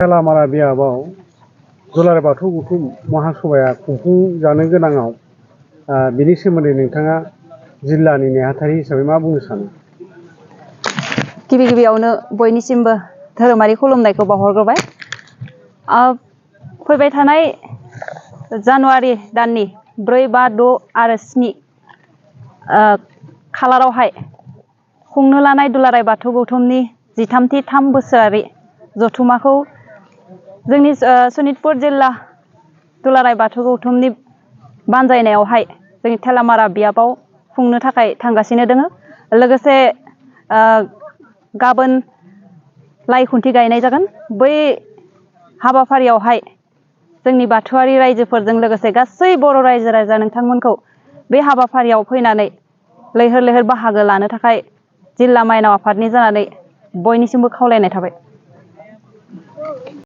लामारा बियाबाव दुलाराय बाथौ गौथुम महासभाया खुंफुंजानो गोनाङाव बिनि सोमोन्दै नोंथाङा जिल्लानि नेहाथारि हिसाबै मा बुंनो सानो? गिबि गिबियावनो बयनिसिमबो धोरोमारि खुलुमनायखौ बावहरग्रोबाय। फैबाय थानाय जानुवारि दाननि 4, 5, 6 आरो 7 खालारावहाय खुंनो लानाय दुलाराय बाथौ गौथुमनि 13थि 3 बोसोरारि जथुमाखौ जोंनि सनितपुर जिल्ला दुलाराय बाथौ गौथुमनि बानजायनायावहाय जोंनि थेलामारा बियाबाव खुंनो थाखाय थांगासिनो दोङो। लोगोसे गाबोन लाइ खुन्थि गायनाय जागोन। बै हाबाफारियावहाय जोंनि बाथौआरि रायजोफोरजों लोगोसे गासै बर' रायजो राजा नोंथांमोनखौ बे हाबाफारियाव फैनानै लैहोर लैहोर बाहागो लानो थाखाय जिल्ला माइनाव आफादनि जानानै बयनिसिमबो खावलायनाय थाबाय।